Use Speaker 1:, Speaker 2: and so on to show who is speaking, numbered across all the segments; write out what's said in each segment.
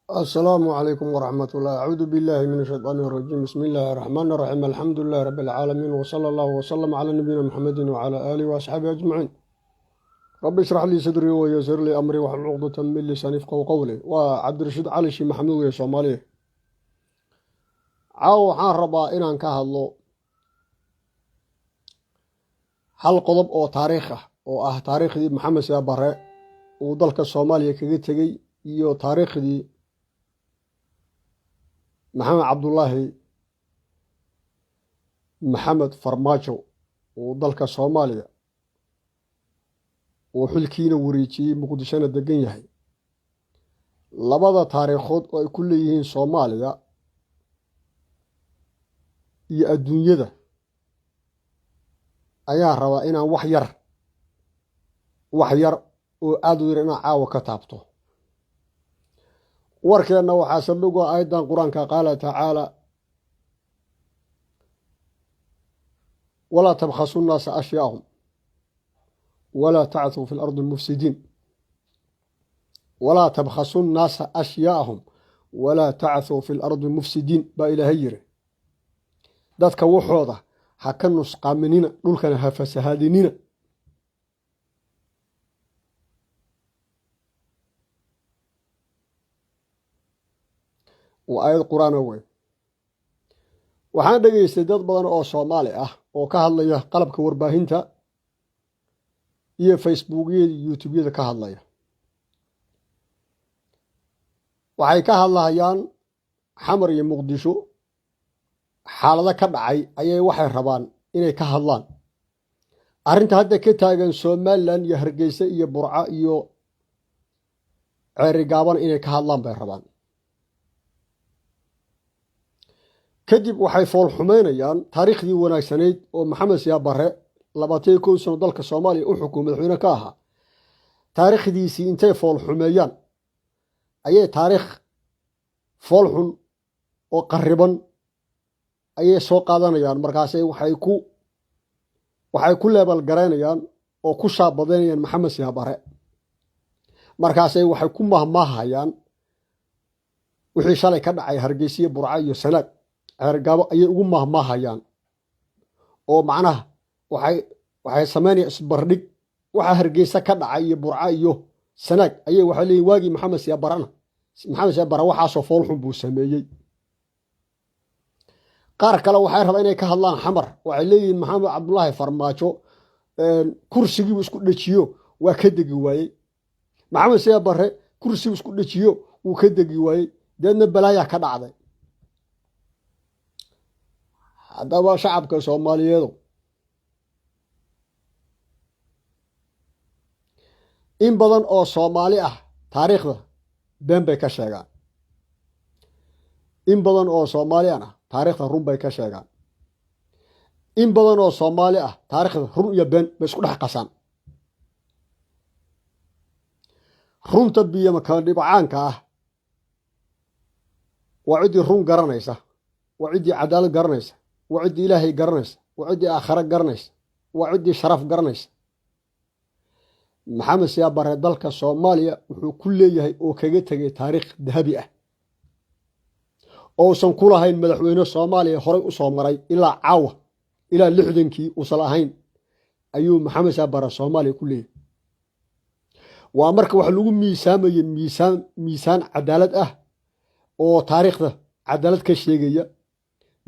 Speaker 1: Asalaamu calaykum waraxmat ullah. Acuudu billahi min ashaytaani arajiim. Bismi illaahi araxmaan araxiim. Alxamdu lilahi rabbi alcaalamiin, wsala allahu wasalam calaa nabiyina muxamedin wacalaa aalihi waasxaabihi ajmaciin. Rabbi ishrax lii sadrii wayasir lii amrii waxlul cuqdatan min lisaani yafqahu qowli. Waa Cabdirashiid Cali Shii Maxamuud weye, Soomaaliya. Caawa waxaan rabaa inaan ka hadlo hal qodob oo taariikh ah, oo ah taariikhdii Maxamed Siyaad Barre uu dalka Soomaaliya kaga tegey iyo taariikhdii Maxamed Cabdulaahi Maxamed Farmaajo uu dalka Soomaaliya uu xilkiina wareejiyey, Muqdishona degan yahay. Labada taariikhood oo ay ku leeyihiin Soomaaliya iyo adduunyada ayaa rabaa inaan wax yar, wax yar oo aada u yar, inaan caawa ka taabto. Warkeenna waxaa saldhig ah aayaddan Qur-aanka: qaala tacaala: walaa tabkhasu nnaasa ashyaahum walaa tacthuu fi lardi mufsidiin. Walaa tabkhasu nnaasa ashyaa'ahum walaa tacthuu fi lardi mufsidiin, baa Ilaahay yiri. Dadka waxooda ha ka nusqaaminina, dhulkana ha fasahaadinina. Waa aayad Qur-aana wey. Waxaan dhegaystay dad badan oo Soomaali ah oo ka hadlaya qalabka warbaahinta iyo Facebookyada iyo YouTubeyada ka hadlaya. Waxay ka hadlahayaan Xamar iyo Muqdisho xaalado ka dhacay ayay waxay rabaan inay ka hadlaan. Arrinta hadda ka taagan Somalilan iyo Hargeysa iyo Burco iyo Ceerigaabana inay ka hadlaan bay rabaan. Kadib waxay fool xumeynayaan taariikhdii wanaagsanayd oo Maxamed Siyaad Barre 21 sano dalka Soomaaliya u xukumay, madaxweyne ka ahaa. Taariikhdiisii intay fool xumeeyaan ayay taariikh fool xun oo qarriban ayay soo qaadanayaan. Markaasay waxay ku leebal garaynayaan oo ku shaabadaynayaan Maxamed Siyaad Barre. Markaasay waxay ku mahmaahayaan wixii shalay ka dhacay Hargeysiya, Burca iyo Sanaag, Ceergaabo ayay ugu mahmaahayaan, oo macnaha waxay samaynayaan isbardhig. Waxa Hargeysa ka dhacay iyo Burca iyo Sanaag ayay waxay leeyihin waagii Maxamed Siyaad Barrena, Maxamed Siyaad Barre waxaasoo foolxun buu sameeyey. Qaar kale waxay rabaa inay ka hadlaan Xamar. Waxay leeyihiin Maxamed Cabdulaahi Farmaajo kursigiibu isku dhejiyo waa ka degi waayey, Maxamed Siyaad Barre kursigu isku dhejiyo wuu ka degi waayey, deedna balaayaa ka dhacday. Haddaba shacabka Soomaaliyeedu, in badan oo Soomaali ah taariikhda been bay ka sheegaan, in badan oo Soomaaliyan ah taariikhda run bay ka sheegaan, in badan oo Soomaali ah taariikhda run iyo been bay isku dhex qasaan. Runta biyomaka dhibacaanka ah waa ciddii run garanaysa, waa ciddii cadaalad garanaysa, waa ciddii Ilaahay garanaysa, waa ciddii aakhare garanaysa, waa ciddii sharaf garanaysa. Maxamed Siyaad Barre dalka Soomaaliya wuxuu ku leeyahay oo kaga tegay taariikh dahabi ah ousan ku lahayn madaxweyne Soomaaliya horay u soo maray ilaa caawa, ilaa 60kii uusan ahayn ayuu Maxamed Siyaad Barre Soomaaliya ku leeyahay. Waa marka wax lagu miisaamayey miisaan cadaalad ah oo taariikhda cadaalad ka sheegaya,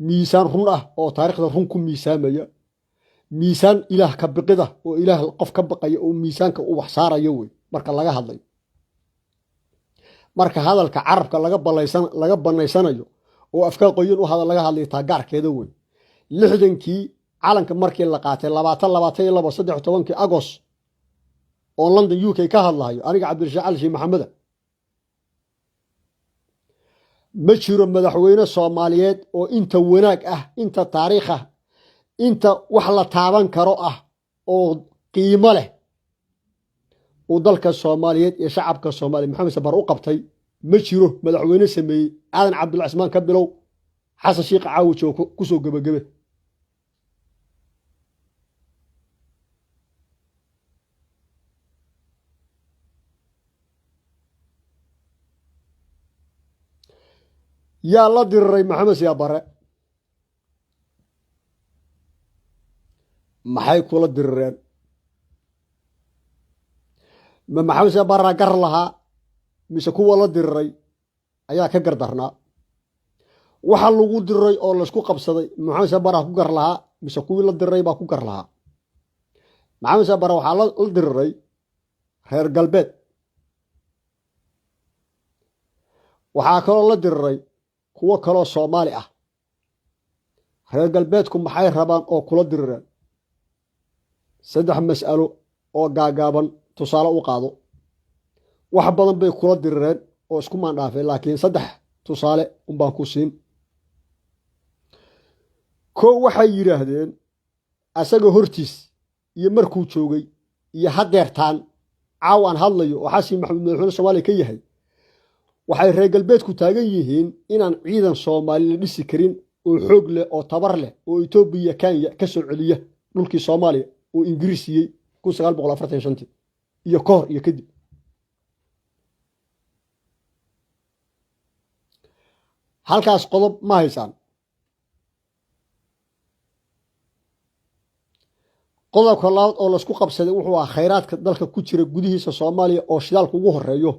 Speaker 1: miisaan run ah oo taariikhda run ku miisaamaya, miisaan Ilaah ka biqida oo Ilaah qof ka baqaya oo miisaanka u wax saarayo wey marka laga hadlayo. Marka hadalka carabka laga banaysanayo oo afkaa qoyan u hadal laga hadlayo, taagaarkeeda wey. 60kii calanka markii la qaatay, 2022, 13kii Agost, oo London UK ka hadlahayo aniga Cabdirashiid Cali Sheekh Maxameda, ma jiro madaxweyne Soomaaliyeed oo inta wanaag ah, inta taariikh ah, inta wax la taaban karo ah oo qiimo leh uu dalka Soomaaliyeed iyo shacabka Soomaaliya Maxamed Sabar u qabtay. Ma jiro madaxweyne sameeyey, Aadan Cabdulla Cismaan ka bilow, Xasan Shiikh caawi joogo kusoo gebagabe. Yaa la diriray Maxamed Siyaad Barre? Maxay kula dirireen? Ma Maxamed Siyaad Barraa gar lahaa mise kuwa la diriray ayaa ka gardarnaa? Waxa lagu diriray oo laysku qabsaday, Maxamed Siyaad Barraa ku gar lahaa mise kuwii la diriray baa ku gar lahaa? Maxamed Siyaad Barre waxaa la diriray reer galbeed, waxaa kaloo la diriray kuwo kaloo Soomaali ah. Reer galbeedku maxay rabaan oo kula dirireen? Saddex mas'alo oo gaagaaban tusaale u qaado. Wax badan bay kula dirireen oo isku maandhaafeen, laakiin saddex tusaale unbaan ku siin. Kow, waxay yidhaahdeen asaga hortiis iyo markuu joogay iyo haddeertaan caaw aan hadlayo oo Xasan Maxamuud madaxweyne Soomaaliya ka yahay, waxay reer galbeedku taagan yihiin inaan ciidan Soomaali la dhisi karin oo xoog leh oo tabar leh oo Etoobiya, Kenya ka soo celiya dhulkii Soomaaliya oo Ingiriis siiyey 1945-tii iyo ka hor iyo kadib. Halkaas qodob ma haysaan. Qodobka labaad oo laisku qabsaday wuxuu ahaa khayraadka dalka ku jira gudihiisa Soomaaliya oo shidaalka ugu horeeyo.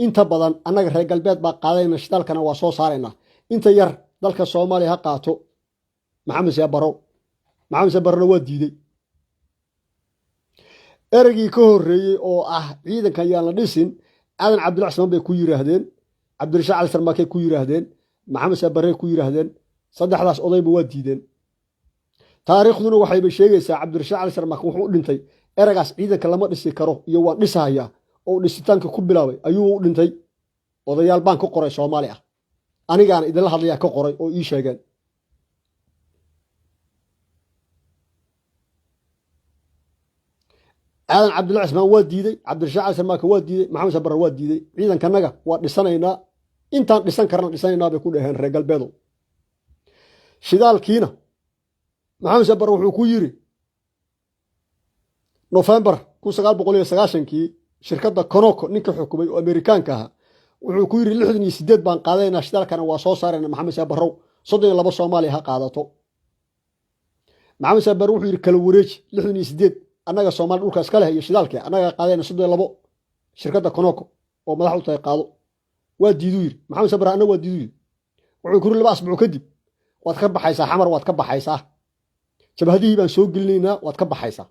Speaker 1: Inta badan annaga reer galbeed baa qaadayna, shidaalkana waa soo saaraynaa, inta yar dalka Soomaaliya ha qaato Maxamed Siyaad Barrow. Maxamed Siyaad Barrowna waa diidey. Ereygii ka horreeyey oo ah ciidankan yaan la dhisin, Aadan Cabdulla Cismaan bay ku yiraahdeen, Cabdirashaaq Cali Sarmaakey ku yiraahdeen, Maxamed Siyaad Barrey ku yiraahdeen. Saddexdaas odayba waa diideen. Taariikhduna waxayba sheegaysaa Cabdirashaaq Cali Sarmaake wuxuu u dhintay ereygaas ciidanka lama dhisi karo iyo waan dhisahayaa oo dhisitaanka ku bilaabay ayuu u dhintay. Odayaal baan ka qoray Soomaali ah, anigaana idinla hadlayaa ka qoray oo ii sheegeen. Aadan Cabdulla Cismaan waa diidey, Cabdirashaaq Cali Sarmaake waa diidey, Maxamed Siyaad Barre waa diidey. Ciidankanaga waa dhisanaynaa, intaan dhisan karna dhisanaynaa bay ku dhaheen reer galbeedow. Shidaalkiina Maxamed Siyaad Barre wuxuu ku yiri Nofembar 1990-kii shirkadda Conoco ninka xukumay oo Amerikaanka ahaa wuxuu ku yiri 68 baan qaadanaynaa, shidaalkana waa soo saarayna, Maxamed Siyaad Barrow, 32 Soomaaliya ha qaadato. Maxamed Siyaad Barre wuxuu yiri kala wareeji, 68 annaga Soomaali dhulka iska leh iyo shidaalka annaga qaadayna, 32 shirkadda Conoco oo madax u tahay qaado. Waa diiduu yiri Maxamed Siyaad Barre, annaga waa diiduu yiri. Wuxuu ku yiri 2 asbuuc kadib waad ka baxaysaa Xamar, waad ka baxaysaa, jabhadihii baan soo gelinaynaa, waad ka baxaysaa.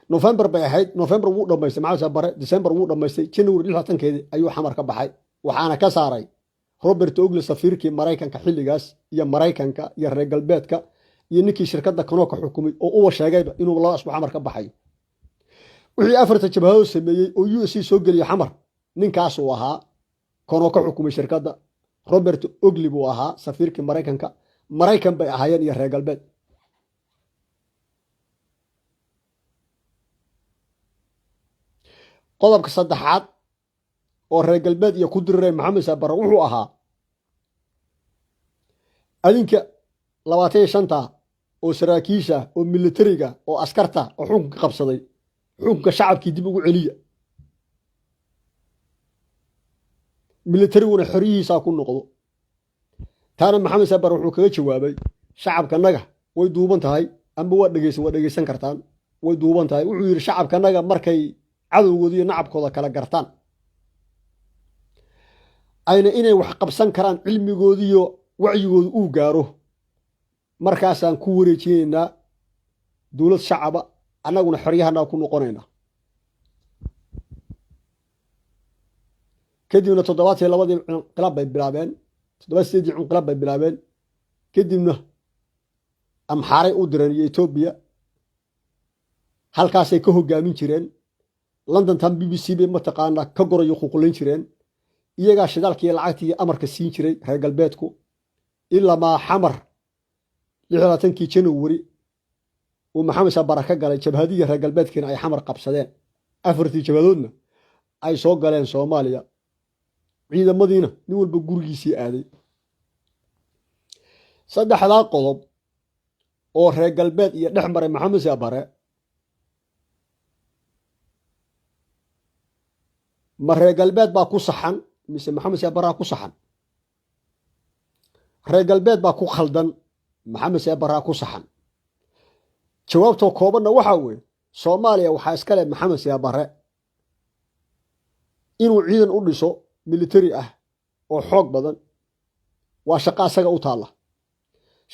Speaker 1: Nofembar bay ahayd, Nofembar wuu dhammaystay Maxamed Siyaad Barre, December wuu dhammaystay, January 26-keedii ayuu Xamar ka baxay. Waxaana ka saaray Robert Ogle, safiirkii Maraykanka xilligaas, iyo Maraykanka iyo reer galbeedka iyo ninkii shirkadda Conoco xukumay oo uwa sheegayba inuu 2 asbuuc Xamar ka baxayo. Wixii afarta jabhadood sameeyey oo USC soo geliyey Xamar ninkaasuu ahaa, Conoco xukumay shirkadda, Robert Ogle buu ahaa safiirkii Maraykanka. Maraykan bay ahaayeen iyo reer galbeed. Qodobka saddexaad oo reer galbeed iyo ku diriray Maxamed Siyaad Barre wuxuu ahaa adinka 25-ta oo saraakiisha oo militariga oo askarta oo xukunka qabsaday, xukunka shacabkii dib ugu celiya, militariguna xoryihiisaa ku noqdo. Taana Maxamed Siyaad Barre wuxuu kaga jawaabay shacabkanaga way duuban tahay, amba waa dhegeysan, waa dhegeysan kartaan, way duuban tahay. Wuxuu yidhi shacabkanaga markay cadowgooda iyo nacabkooda kala gartaan, ayna inay wax qabsan karaan cilmigoodiiyo wacyigooda uu gaaro, markaasaan ku wareejinaynaa dowlad shacaba, annaguna xoryahanaa ku noqonaynaa. Kadibna 72-dii inqilaab bay bilaabeen, 78-dii inqilaab bay bilaabeen. Kadibna Amxaaray u direen iyo Etoobiya, halkaasay ka hogaamin jireen. London tan BBC bay mataqaanaa ka gorayo ququlayn jireen. Iyagaa shidaalka iyo lacagta iyo amarka siin jiray reer galbeedku. Ilaa maa Xamar 26-kii January uu Maxamed Siyaad Barre ka galay, jabhadihii reer galbeedkiina ay Xamar qabsadeen, afartii jabhadoodna ay soo galeen Soomaaliya, ciidamadiina nin walba gurigiisii aaday. Saddexdaa qodob oo reer galbeed iyo dhex maray Maxamed Siyaad Barre, ma reer galbeed baa ku saxan mise Maxamed Siyaad Barraa ku saxan? Reer galbeed baa ku khaldan, Maxamed Siyaad Barraa ku saxan. Jawaabtoo koobanna waxaa weeye, Soomaaliya waxaa iska leh Maxamed Siyaad Barre. Inuu ciidan u dhiso military ah oo xoog badan waa shaqo asaga u taalla.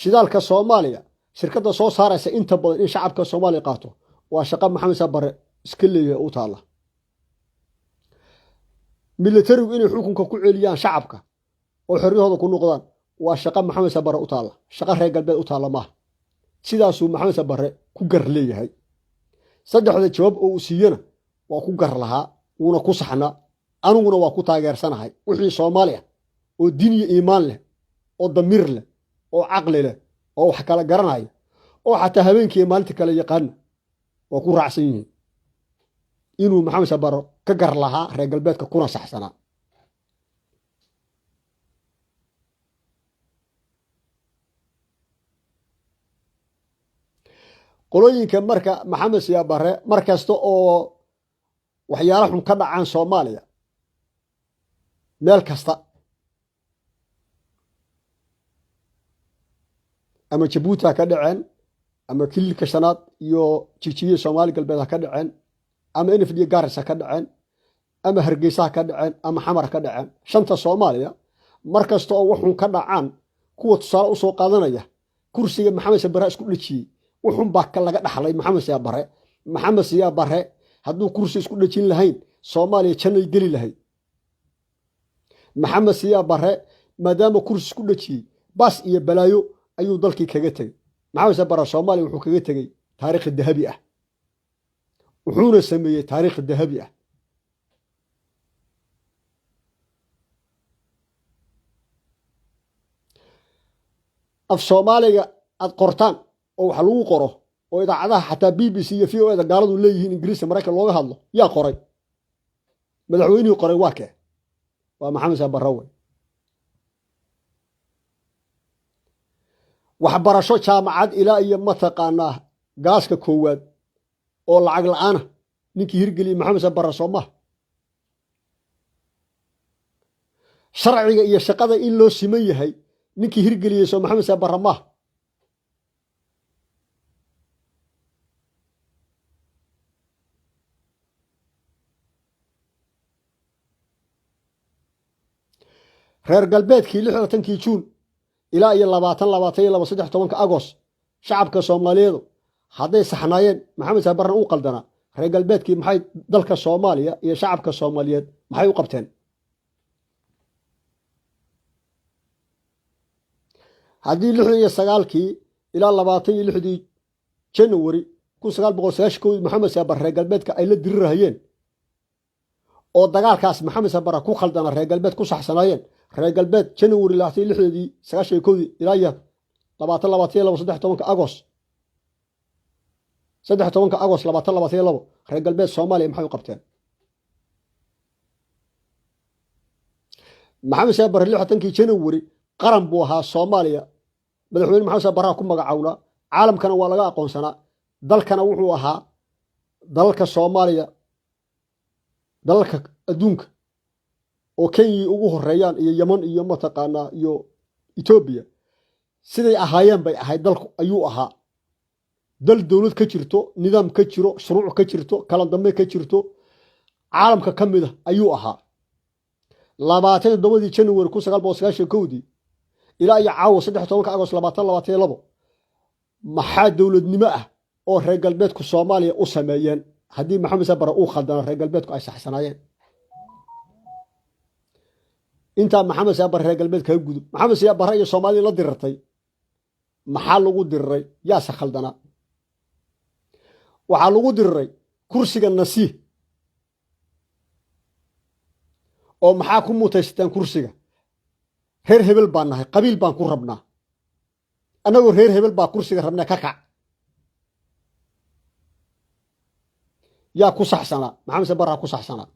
Speaker 1: Shidaalka Soomaaliya shirkadda soo saaraysa inta badan in shacabka Soomaaliya qaato waa shaqo Maxamed Siyaad Barre iska leeyahay u taalla. Militarigu inay xukunka ku celiyaan shacabka oo xorriyahooda ku noqdaan waa shaqo Maxamed Siyaad Barre u taalla, shaqo reer galbeed u taalla maaha. Sidaasuu Maxamed Siyaad Barre ku gar leeyahay. Saddexda jawaab oo uu siiyena waa ku gar lahaa, wuuna ku saxnaa, aniguna waa ku taageersanahay. Wixii Soomaaliya oo diin iyo iimaan leh oo damiir leh oo caqli leh oo wax kala garanaya oo xataa habeenkii maalinta kale yaqaana waa ku raacsan yihiin inuu Maxamed Siyaad Barre ka gar lahaa reer galbeedka kuna saxsanaa. Qolooyinka marka Maxamed Siyaad Barre mar kasta oo waxyaala xun ka dhacaan Soomaaliya meel kasta, ama Jabuuti ha ka dhaceen, ama Kililka Shanaad iyo Jijiye Soomaali Galbeed ha ka dhaceen, ama NFD Garis ha ka dhaceen, ama Hargeysa ha ka dhaceen, ama Xamar ha ka dhaceen, shanta Soomaaliya mar kasta oo waxun ka dhacaan kuwa tusaale usoo qaadanaya kursiga Maxamed Siyaad Barre isku dhejiyey, wuxun baa ka laga dhaxlay Maxamed Siyaad Barre. Maxamed Siyaad Barre hadduu kursi isku dhejin lahayn Soomaaliya jannay geli lahayd. Maxamed Siyaad Barre maadaama kursi isku dhejiyey baas iyo balaayo ayuu dalkii kaga tegey. Maxamed Siyaad Barre Soomaaliya wuxuu kaga tegey taariikh dahabi ah, wuxuuna sameeyey taariikh dahabi ah. Af Soomaaliga aad qortaan oo wax lagu qoro oo idaacadaha xataa BBC iyo VOA da gaaladu leeyihiin Ingiriiska Maraykan looga hadlo yaa qoray? Madaxweynihii qoray waa kee? Waa Maxamed Siyaad Barre wey. Waxbarasho jaamacad ilaa iyo mataqaanaa gaaska koowaad oo lacag la'aana ninkii hirgeliyey Maxamed Siyaad Barre soo maha. Sharciga iyo shaqada in loo siman yahay ninkii hirgeliyey soo Maxamed Siyaad Barre maaha. Reer galbeedkii 26-kii Juun ilaa iyo 2022, 13-ka Agost shacabka Soomaaliyeedu hadday saxnaayeen, Maxamed Siyaad Barrena uu qaldanaa, reer galbeedkii maxay dalka Soomaaliya iyo shacabka Soomaaliyeed maxay u qabteen? Haddii 69-kii ilaa 26-dii January 1991 Maxamed Siyaad Barre reer galbeedka ay la dirirahayeen oo dagaalkaas Maxamed Siyaad Barre ku khaldana reer galbeed ku saxsanaayeen, reer galbeed January 26-deedii 91-dii ilaa iyo 2022, 13-ka Agost, 13-ka Agost 2022 reer galbeed Soomaaliya maxay u qabteen? Maxamed Siyaad Barre 60-kii January qaran buu ahaa Soomaaliya, madaxweyne Maxamed Siyaad Barraa ku magacawnaa, caalamkana waa laga aqoonsanaa, dalkana wuxuu ahaa dalalka Soomaaliya, dalalka adduunka oo Kenya ugu horeeyaan iyo Yeman iyo mataqaanaa iyo Etoobiya siday ahaayeen bay ahayd. Dalku ayuu ahaa dal dowlad ka jirto, nidaam ka jiro, shuruuc ka jirto, kala dambe ka jirto, caalamka ka mid a ayuu ahaa. 27-dii January 1991-dii ilaa iyo caawa 13-ka Agost 2022 maxaa dowladnimo ah oo reer galbeedku Soomaaliya u sameeyeen haddii Maxamed Siyaad Barre uu khaldana reer galbeedku ay saxsanaayeen? Intaa Maxamed Siyaad Barre reer galbeed kaga gudub. Maxamed Siyaad Barre iyo Soomaalida la dirirtay maxaa lagu diriray? Yaase khaldanaa? Waxaa lagu diriray kursiga nasiih oo maxaa ku mutaysateen kursiga? Reer hebel baan nahay, qabiil baan ku rabnaa, annagoo reer hebel baa kursiga rabnaa, ka kac. Yaa ku saxsanaa? Maxamed Siyaad Barraa ku saxsanaa.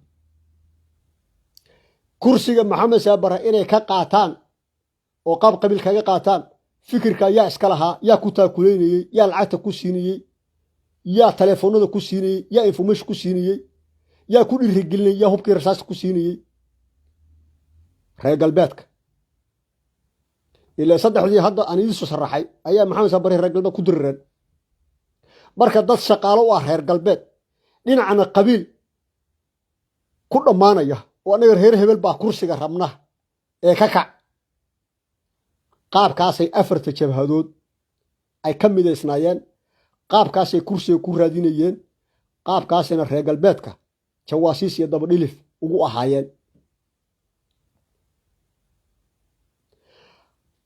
Speaker 1: Kursiga Maxamed Siyaad Barre inay ka qaataan oo qaab qabiil kaga qaataan fikirka yaa iska lahaa? Yaa ku taakuleynayey? Yaa lacagta ku siinayey? Yaa taleefoonada ku siinayey? Yaa information ku siinayey? Yaa ku dhiirigelinayey? Yaa hubkii rasaasta ku siinayey? Reer galbeedka. Ilaa saddexdii hadda aan idiin soo sharaxay ayaa Maxamed Siyaad Barre reer galbeed ku dirireen. Marka dad shaqaalo u ah reer galbeed, dhinacna qabiil ku dhammaanaya oo annaga reer hebel baa kursiga rabna ee ka kac, qaabkaasay afarta jabhadood ay ka midaysnaayeen, qaabkaasay kursiga ku raadinayeen, qaabkaasayna reer galbeedka jawaasiis iyo dabadhilif ugu ahaayeen.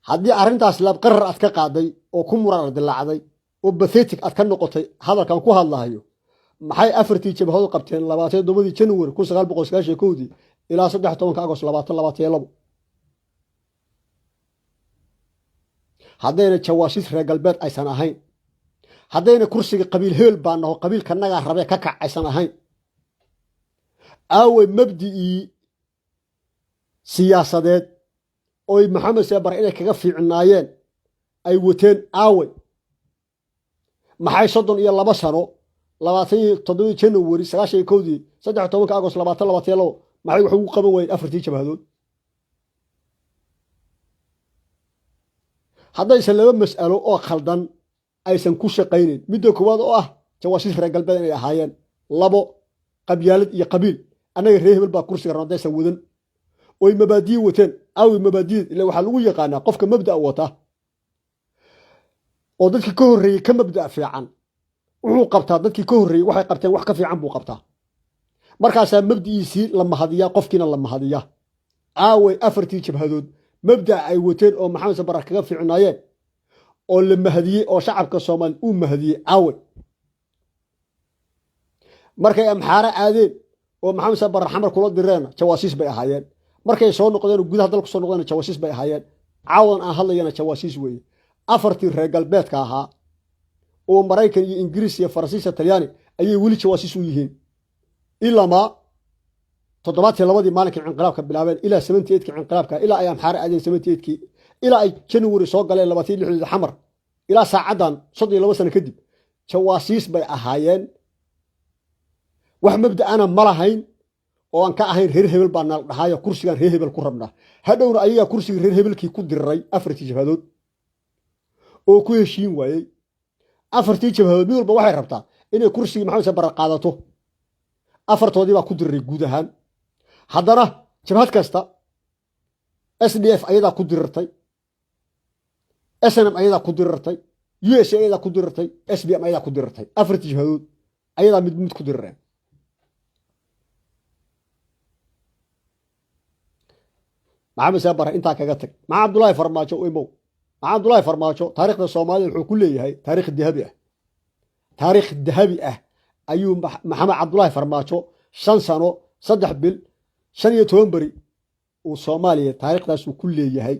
Speaker 1: Haddii arrintaas laabqarar aad ka qaaday oo ku murar dilaacday oo bathetic aad ka noqotay hadalkan ku hadlahayo, maxay afartii jabhadood qabteen 27-dii January 1991-dii ilaa 13-ka Agost 2022? Haddayna jawaasiis reer galbeed aysan ahayn, haddayna kursiga qabiil hebel baa naho qabiilka nagaa rabee ka kac aysan ahayn, aawey mabdi'ii siyaasadeed oy Maxamed Siyaad Barre inay kaga fiicnaayeen ay wateen? Aawey maxay 32 sano, 27-dii January 91-dii, 13-ka Agost 2022, maxay wax ugu qaban waayeen afartii jabhadood? Haddaysan laba mas'alo oo khaldan aysan ku shaqaynayn: midda koowaad oo ah jawaasiis reer galbeed inay ahaayeen, labo qabyaalad iyo qabiil annaga reer hebel baa kursiga rabna haddaysan wadan oy mabaadiye wateen, aawi mabaadiyad? Ila waxaa lagu yaqaanaa qofka mabda'a wata oo dadkii ka horreeyey ka mabda' fiican wuxuu qabtaa, dadkii ka horreeyey waxay qabteen wax ka fiican buu qabtaa. Markaasaa mabdi'iisii la mahadiyaa, qofkiina la mahadiyaa. Aaway afartii jabhadood mabda'a ay wateen oo Maxamed Siyaad Barre kaga fiicnaayeen oo la mahadiyey oo shacabka Soomaaliya uu mahadiyey? Aaway markay Amxaare aadeen oo Maxamed Siyaad Barre Xamar kula direenna jawaasiis bay ahaayeen, markay soo noqdeen oo gudaha dalku soo noqdeenna jawaasiis bay ahaayeen, caawadan aan hadlayana jawaasiis weeye. Afartii reer galbeedka ahaa oo Maraykan iyo Ingiriis iyo Faransiis iyo Talyaani ayay weli jawaasiis u yihiin, ilamaa 72-dii maalinkii inqilaabka bilaabeen, ilaa 78-kii inqilaabka, ilaa ay Amxaare aadeen 78-kii, ilaa ay January soo galeen 26-dii Xamar, ilaa saacaddan 32 sano kadib jawaasiis bay ahaayeen. Wax mabda'ana ma lahayn oo aan ka ahayn reer hebel baa nala dhahaayo kursigaan reer hebel ku rabnaa. Hadhowna ayagaa kursigii reer hebelkii ku diriray afartii jabhadood oo ku heshiin waayey. Afartii jabhadood mid walba waxay rabtaa inay kursigii Maxamed Siyaad Barre qaadato. Afartoodii baa ku diriray guud ahaan. Haddana jabhad kasta, SDF ayadaa ku dirirtay, SNM ayadaa ku dirirtay, USA ayadaa ku dirirtay, SBM ayadaa ku dirirtay. Afartii jabhadood ayadaa mid mid ku dirireen. Maxamed Siyaad Barre intaa kaga tag. Maxamed Cabdullaahi Farmaajo u imow. Maxamed Cabdullaahi Farmaajo taariikhda Soomaalida wuxuu ku leeyahay taariikh dahabi ah. Taariikh dahabi ah ayuu Maxamed Cabdullaahi Farmaajo 5 sano 3 bil 15 beri uu Soomaaliya taariikhdaasuu ku leeyahay.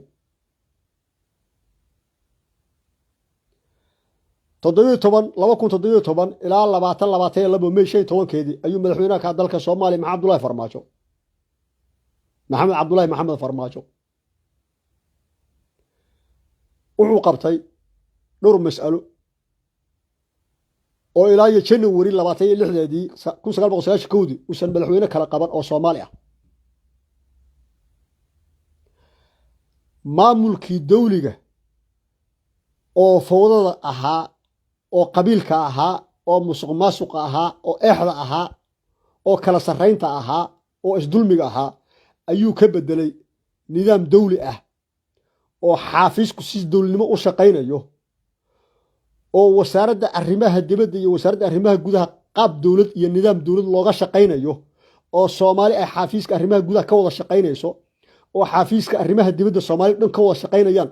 Speaker 1: 17, 2017 ilaa 2022 May 15-keedii ayuu madaxweynaha ka dalka Soomaaliya Maxamed Cabdullaahi Farmaajo, Maxamed Cabdullaahi Maxamed Farmaajo wuxuu qabtay dhowr mas'alo oo ilaa iyo January 26-deedii 1991-dii uusan madaxweyne kala qaban oo Soomaali ah. Maamulkii dawliga oo fowdada ahaa, oo qabiilka ahaa, oo musuq maasuqa ahaa, oo eexda ahaa, oo kala sarraynta ahaa, oo isdulmiga ahaa ayuu ka bedelay nidaam dawli ah oo xaafiisku si dawlinimo u shaqaynayo, oo wasaaradda arrimaha dibadda iyo wasaaradda arrimaha gudaha qaab dawlad iyo nidaam dawlad looga shaqaynayo, oo Soomaali ay xaafiiska arrimaha gudaha ka wada shaqaynayso, oo xaafiiska arrimaha dibadda Soomaali dhan ka wada shaqaynayaan,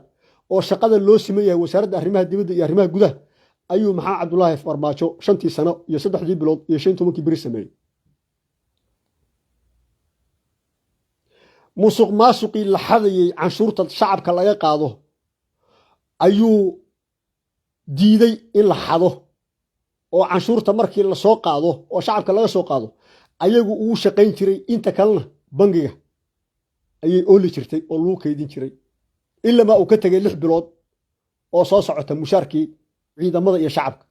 Speaker 1: oo shaqada loo siman yahay wasaaradda arrimaha dibadda iyo arrimaha gudaha ayuu Maxamed Cabdullaahi Farmaajo 5-tii sano iyo 3-dii bilood iyo 15-kii beri sameeyey. Musuq maasuqii la xadayey canshuurta shacabka laga qaado ayuu diiday in la xado, oo canshuurta markii la soo qaado oo shacabka laga soo qaado ayagu uu shaqayn jiray, inta kalena bangiga ayay ooli jirtay oo lagu kaydin jiray, ilamaa uu ka tegay 6 bilood oo soo socota mushaarkii ciidamada iyo shacabka.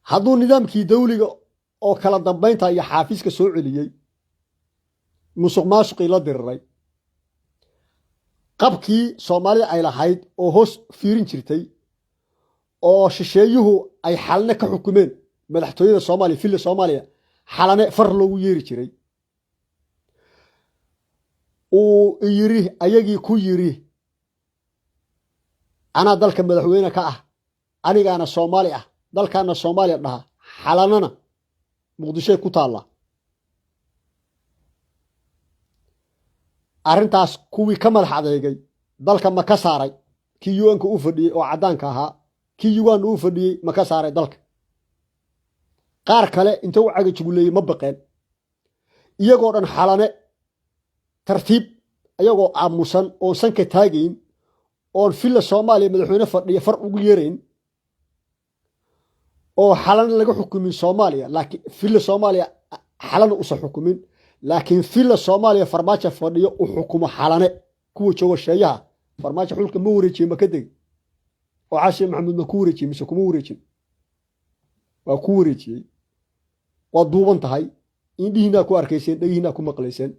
Speaker 1: Hadduu nidaamkii dawliga oo kala dambaynta iyo xaafiiska soo celiyey, Musuq maasuqii la diriray, qabkii Soomaalida ay lahayd oo hoos fiirin jirtay oo shisheeyuhu ay Xalane ka xukumeen madaxtooyada Soomaaliya, Villa Soomaaliya, Xalane far loogu yeeri jiray, uu yiri ayagii ku yiri: "Anaa dalka madaxweyne ka ah, anigaana Soomaali ah, dalkaana Soomaaliya dhaha, Xalanana Muqdishoy ku taallaa." Arrintaas kuwii ka madax adeegay dalka ma ka saaray? Kii UN-ka u fadhiyey oo caddaanka ahaa, kii Uganda u fadhiyey ma ka saaray dalka? Qaar kale inta u cagajuguleeyey ma baqeen? Iyagoo dhan Xalane tartiib, ayagoo aamusan oon sanka taagayn, oon Villa Soomaaliya madaxweyne fadhiya far ugu yeerayn, oo Xalane laga xukumin Soomaaliya, laakiin Villa Soomaaliya Xalane usan xukumin, laakiin Villa Soomaaliya Farmaajo fadhiyo u xukumo Xalane kuwa jooga sheeyaha. Farmaajo xulka ma wareejiye, ma ka degi? Oo Xasan Maxamuud ma ku wareejiyey mise kuma wareejin? Waa ku wareejiyey. Waa duuban tahay, indhihiinaa ku arkayseen, dhegihiinaa ku maqlayseen.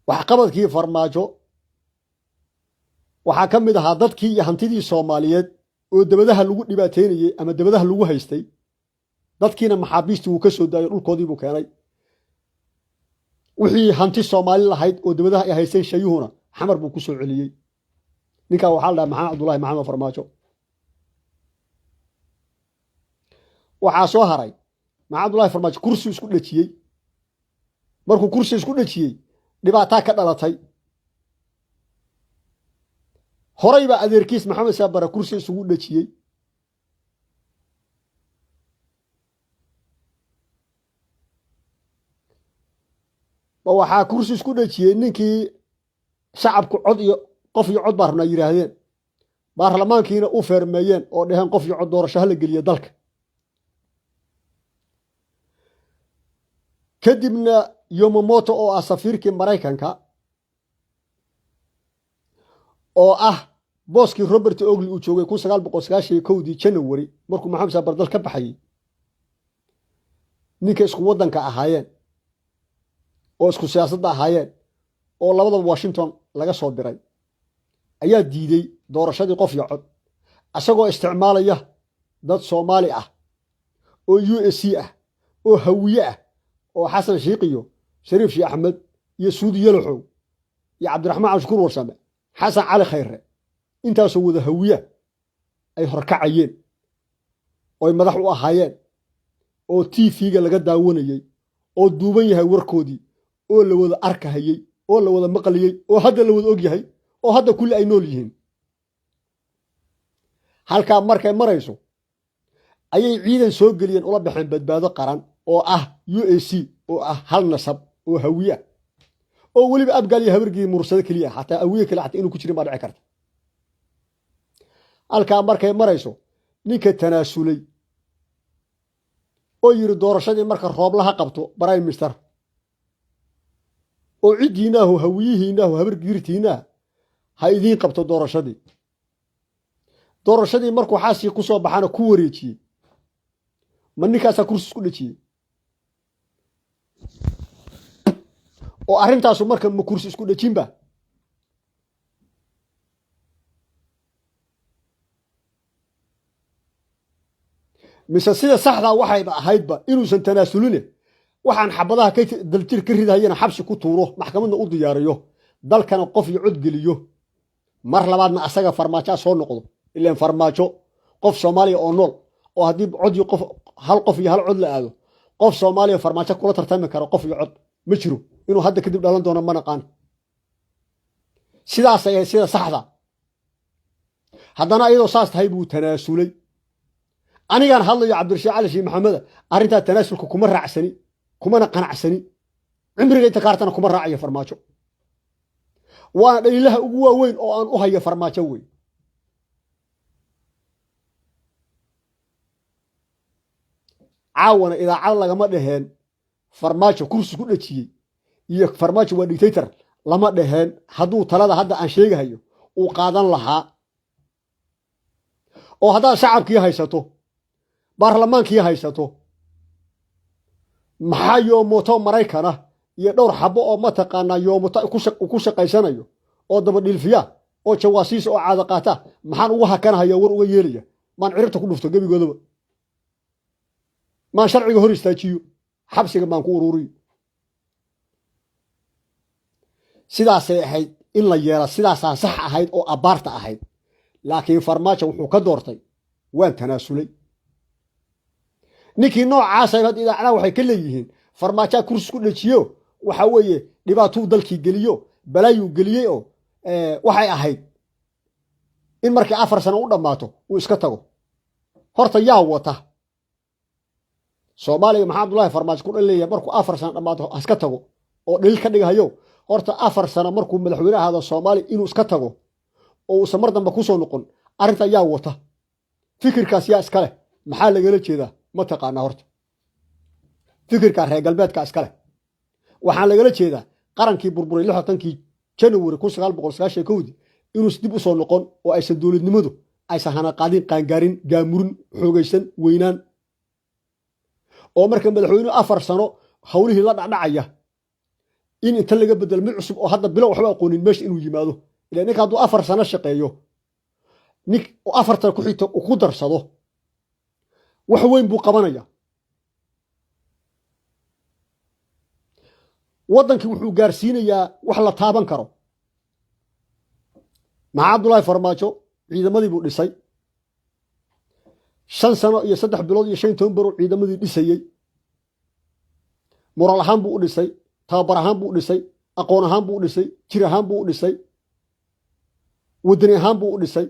Speaker 1: Waxqabadkii Farmaajo waxaa ka mid ahaa dadkii iyo hantidii Soomaaliyeed oo dabadaha lagu dhibaateynayey ama dabadaha lagu haystay, dadkiina maxaabiistii wuu ka soo daayo, dhulkoodiibuu keenay. Wixii hanti Soomaali lahayd oo dabadaha ay haysteen shayuhuna Xamar buu ku soo celiyey. Ninkaa waxaa la dhaha Maxamed Cabdullahi Maxamed Farmaajo. Waxaa soo haray Maxamed Cabdullahi Farmaajo kursi isku dhejiyey. Markuu kursi isku dhejiyey, dhibaataa ka dhalatay. Horay baa adeerkiis Maxamed Saabara kursi isugu dhejiyey. Ba waxaa kursi isku dhejiyey ninkii shacabku cod iyo qof iyo cod baa rabnaa yidhaahdeen, baarlamaankiina u feermeeyeen oo dheheen qof iyo cod doorasho hala geliya dalka. Kadibna Yomomoto oo ah safiirkii Maraykanka, oo ah booskii Robert Ogli uu joogay 1991-dii Janawari markuu Maxamed Saabar dal ka baxayey, ninka isku waddanka ahaayeen oo isku siyaasadda ahaayeen oo labadaba Washington laga soo diray, ayaa diiday doorashadii qof iyo cod, isagoo isticmaalaya dad Soomaali ah oo USC ah oo Hawiye ah oo Xasan Shiikh iyo Shariif Sheekh Axmed iyo Suudi Yalaxow iyo Cabdiraxmaan Cabdishakuur Warsame, Xasan Cali Khayre, intaasoo wada hawiya ay horkacayeen ooy madax u ahaayeen, oo TV-ga laga daawanayey oo duuban yahay warkoodii, oo la wada arkahayey oo la wada maqlayey, oo hadda la wada og yahay, oo hadda kulli ay nool yihiin. Halkaa markay marayso ayay ciidan soo geliyeen, ula baxeen Badbaado Qaran, oo ah UAC, oo ah hal nasab oo hawiye ah, oo weliba Abgaal iyo Habargii Mursado keliya ah, xataa awiye kale xataa inuu ku jirin baa dhici karta. Halkaa markay marayso, ninka tanaasulay oo yiri doorashadii marka Rooblaha qabto prime minister, oo ciddiinaahu hawiyihiinaahu habargiirtiinaah ha idiin qabto doorashadii, doorashadii markuu xaasii ku soo baxana ku wareejiyey, ma ninkaasaa kursi isku dhejiyey? Oo arrintaasu marka ma kursi isku dhejinba? Mise sida saxdaa waxayba ahaydba inuusan tanaasuline, waxaan xabadaha ka daljir ka ridahayana xabsi ku tuuro, maxkamadna u diyaariyo, dalkana qof iyo cod geliyo, mar labaadna asaga Farmaajaa soo noqdo? Ilaan Farmaajo qof Soomaaliya oo nool oo haddii cod iyo qof, hal qof iyo hal cod la aado, qof Soomaaliya Farmaajo kula tartami karo qof iyo cod ma jiro. Inuu hadda kadib dhalan doono ma naqaan. Sidaasay ahayd sida saxda. Haddana iyadoo saas tahay buu tanaasulay. Anigaan hadlayo Cabdirashiid Cali Sheekh Maxameda, arrintaa tanaasulka kuma raacsani, kumana qanacsani, cimriga inta kaartana kuma raacayo Farmaajo. Waana dhaliilaha ugu waaweyn oo aan u hayo Farmaajo wey. Caawana idaacad lagama dhaheen Farmaajo kursi ku dhejiyey iyo Farmaajo waa dictator lama dhaheen, hadduu talada hadda aan sheegahayo uu qaadan lahaa. Oo haddaad shacabkii haysato, baarlamaankii haysato, maxaa yoomoto Maraykana iyo dhowr xabo oo mataqaanaa yoomoto ku shaqaysanayo oo dabadhiilfiya oo jawaasiis oo caada qaata, maxaan ugu hakanahaya, war uga yeelaya? Maan ciribta ku dhufto gebigoodaba, maan sharciga hor istaajiyo, xabsiga maan ku ururiyo. Sidaasay ahayd in la yeela, sidaasaa sax ahayd oo abbaarta ahayd. Laakiin Farmaajo wuxuu ka doortay waan tanaasulay. Ninkii noocaasa hadda idaacadaha waxay ka leeyihiin Farmaajaa kursi ku dhejiyo, waxa weeye dhibaatuu dalkii geliyo, balaayuu geliyey, oo waxay ahayd in markii 4 sano u dhammaato uu iska tago. Horta yaa wata Soomaaliga Maxaa Abdullaahi Farmaajo ku dhan leeyahay markuu 4 sano dhammaato iska tago oo dhilil ka dhigahayo? Horta 4 sano markuu madaxweyne ahaado Soomaaliya inuu iska tago oo uusan mar dambe kusoo noqon, arrinta yaa wata? Fikirkaas yaa iska leh? Maxaa lagala jeedaa ma taqaanaa? Horta fikirkaa reer galbeedka iska leh. Waxaa lagala jeedaa qarankii burburay 60kii January 1991-dii inuus dib u soo noqon oo aysan dowladnimadu aysan hanaqaadin, qaangaarin, gaamurin, xoogaysan, weynaan, oo marka madaxweynuhu 4 sano hawlihii la dhacdhacaya in inta laga bedelo mid cusub oo hadda bilow waxba aqoonin meesha inuu yimaado. Ila ninka hadduu 4 sano shaqeeyo, nin afartan ku xigto ku darsado, wax weyn buu qabanaya. Waddankii wuxuu gaarsiinayaa wax la taaban karo. Maxaa Cabdullaahi Farmaajo ciidamadii buu dhisay 5 sano iyo 3 bilood iyo 15 baruu ciidamadii dhisayey. Moral ahaan buu u dhisay, tababar ahaan buu u dhisay, aqoon ahaan buu u dhisay, jir ahaan buu u dhisay, waddani ahaan buu u dhisay,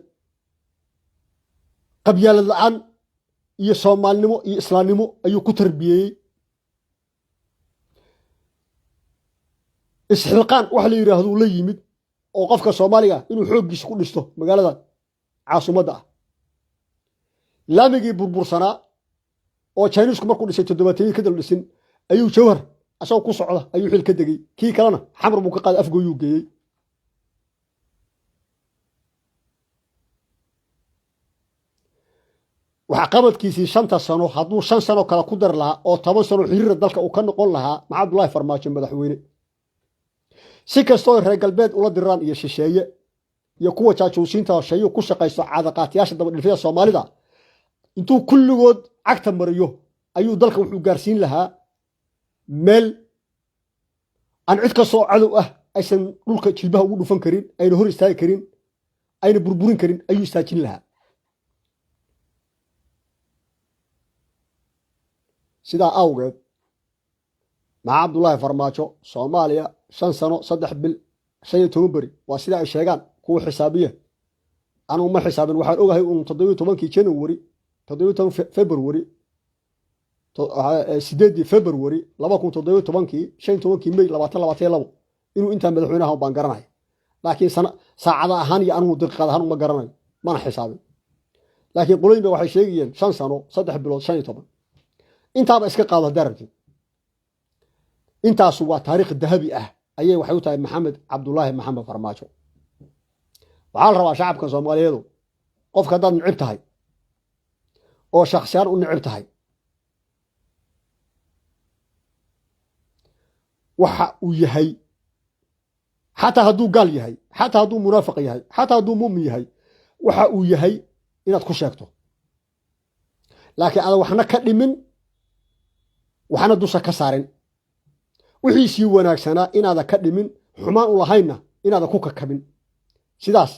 Speaker 1: qabyaalad la'aan iyo soomaalinimo iyo islaamnimo ayuu ku tarbiyeeyey. Isxilqaan wax la yidhaahduu la yimid oo qofka Soomaaliga inuu xooggiisa ku dhisto magaalada caasimadda ah. Laamigii burbursanaa oo Chinisku markuu dhisay 70 kadal dhisin ayuu Jawhar asagoo ku socda ayuu xil ka degey. Kii kalena Xamar buu ka qaaday, Afgooyuu geeyey. Waxqabadkiisii 5ta sano hadduu 5 sano kale ku dari lahaa oo 10 sano xiriira dalka uu ka noqon lahaa Maxamed Abdullaahi Farmaajo madaxweyne, si kastoo reer galbeed ula diraan iyo shisheeye iyo kuwa jaajuusiinta hosheeyuu ku shaqaysto caadaqaatiyaasha dabadhilfyada Soomaalida, intuu kulligood cagta mariyo ayuu dalka wuxuu gaarsiin lahaa meel aan cid kastoo cadow ah aysan dhulka jilbaha ugu dhufan karin, ayna hor istaagi karin, ayna burburin karin ayuu istaajin lahaa. Sidaa awgeed Maxaa Cabdullaahi Farmaajo Soomaaliya 5 sano 3 bil 15 beri waa sida ay sheegaan kuwa xisaabiye. Anugu ma xisaabin, waxaan ogahay uun 17kii January, 17 February, 8 February 2017kii, 15kii May 2022 inuu intaa madaxweynaha baan garanaya. Laakiin saacada ahaan iyo anugu daqiiqad ahaan uma garanayo, mana xisaabin. Laakiin qolooyin ba waxay sheegayeen 5 sano 3 bilood 15. Intaaba iska qaado haddaa rabtid. Intaasu waa taariikh dahabi ah ayay waxay u tahay Maxamed Cabdullaahi Maxamed Farmaajo. Waxaa la rabaa shacabka Soomaaliyeedu, qofka haddaad nicib tahay oo shakhsiyaan u nicib tahay, waxa uu yahay, xataa hadduu gaal yahay, xataa hadduu munaafiq yahay, xataa hadduu mu'min yahay, waxa uu yahay inaad ku sheegto, laakiin adan waxna ka dhimin, waxna dusha ka saarin. Wixiisii wanaagsanaa inaadan ka dhimin, xumaan u lahaynna inaadan ku kakabin. Sidaas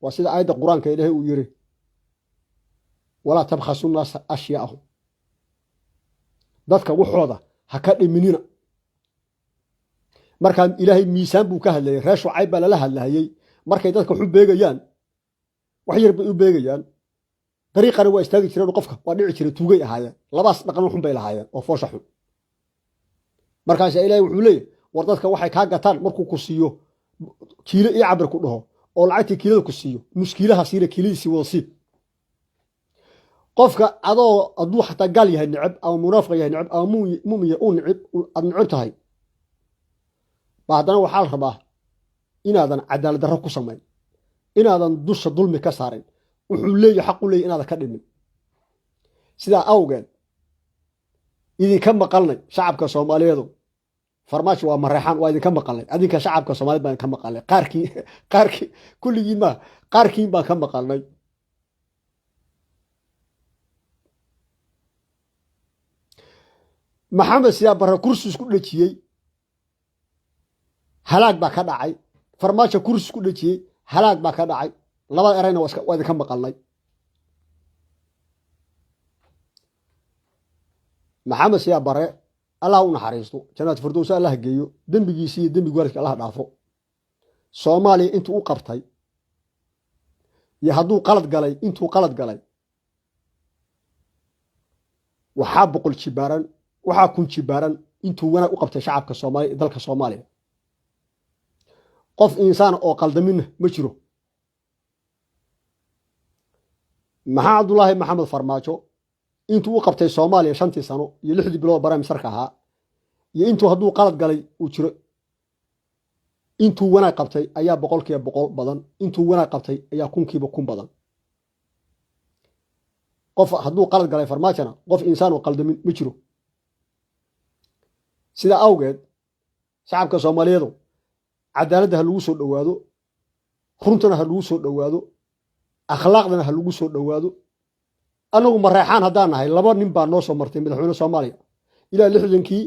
Speaker 1: waa sida aayadda Qur-aanka Ilaahay uu yiri, walaa tabkhasu nnaasa ashyaa'ahum, dadka waxooda ha ka dhiminina. Markaa Ilaahay miisaan buu ka hadlayay, reer Shucayb baa lala hadlahayey. Markay dadka wax u beegayaan, wax yar bay u beegayaan, dariiqana waa istaagi jireen, qofka waa dhici jiray, tuugay ahaayeen, labaas dhaqan xun bay lahaayeen oo foosha xun. Markaasaa Ilaahay wuxuu leeyahy, war dadka waxay kaa gataan markuu ku siiyo kiilo iyo cabir ku dhaho oo lacagtii kiilada ku siiyo, nus kiilaha siina, kiiladiisii wada sii. Qofka adoo hadduu xataa gaal yahay neceb, ama munaafiq yahay neceb, ama mu'min yahay uu neceb, aad neceb tahay, ba haddana waxaa la rabaa inaadan cadaalad darro ku samayn, inaadan dusha dulmi ka saarin. Wuxuu leeyahy xaq u leeyahy inaadan ka dhimin. Sidaa awgeed idinka maqalnay shacabka Soomaaliyeedu, Farmaajo waa Mareexaan, waa idinka maqalnay. Adinka shacabka Soomaaliyed baan idinka maqalnay. Qaarkii, qaarkii, kulligiin maa, qaarkiin baan ka maqalnay. Maxamed Siyaad Barre kursi isku dhejiyey, halaag baa ka dhacay. Farmaajo kursi isku dhejiyey, halaag baa ka dhacay. Labada erayna waa idinka maqalnay. Maxamed Siyaad Barre Allah u naxariisto, jannaat firdowsa Allah geeyo, dembigiisi iyo dembi waalidka Allah dhaafo. Soomaaliya intuu u qabtay iyo hadduu qalad galay, intuu qalad galay waxaa 100 jibaaran, waxaa 1000 jibaaran intuu wanaag u qabtay shacabka Soomaaliya iyo dalka Soomaaliya. Qof insaan oo qaldaminna ma jiro. Maxaa Cabdulaahi Maxamed Farmaajo intuu u qabtay Soomaaliya 5tii sano iyo 6dii bilood baramisarka ahaa, iyo intuu hadduu qalad galay uu jiro, intuu wanaag qabtay ayaa 100% badan, intuu wanaag qabtay ayaa 1000kiiba 1000 badan. Qof hadduu qalad galay Farmaajona, qof insaan oo qaldamin ma jiro. Sidaa awgeed shacabka Soomaaliyeedu, cadaaladda ha lagu soo dhowaado, runtana ha lagu soo dhowaado, akhlaaqdana ha lagu soo dhowaado. Anagu Mareexaan haddaan nahay, laba nin baa noo soo martay madaxweyne Soomaaliya ilaa 60kii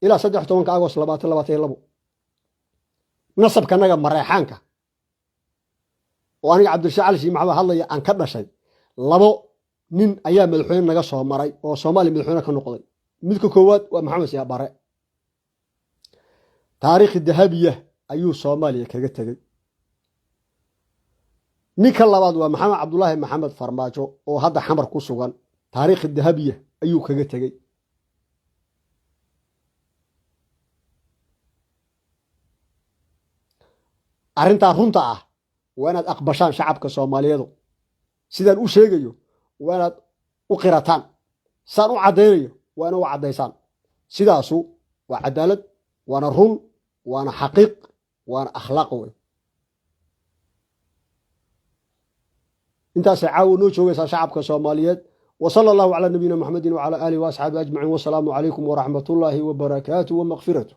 Speaker 1: ilaa 13-ka Agost 2022. Nasabkanaga Mareexaanka oo aniga Cabdirashiid Cali Shii Maxamed hadlaya aan ka dhashay, labo nin ayaa madaxweyne naga soo maray oo Soomaaliya madaxweyne ka noqday. Midka koowaad waa Maxamed Siyaad Barre, taariikhi dahabiya ayuu Soomaaliya kaga tegey. Ninka labaad waa Maxamed Cabdulaahi Maxamed Farmaajo oo hadda Xamar ku sugan, taariikhi dahabiya ayuu kaga tegey. Arrintaa runta ah waa inaad aqbashaan shacabka Soomaaliyeedu. Sidaan u sheegayo waa inaad u qirataan, saan u caddaynayo waa inaad u caddaysaan. Sidaasu waa cadaalad, waana run, waana xaqiiq, waana akhlaaq wey. Intaasay caawa noo joogaysaa shacabka Soomaaliyeed. Wa sala allahu calaa nabiyina Maxamedin wacalaa aalihi wa asxaabi ajmaciin. Wasalaamu calaykum waraxmatullaahi wabarakaatu wa makfiratu.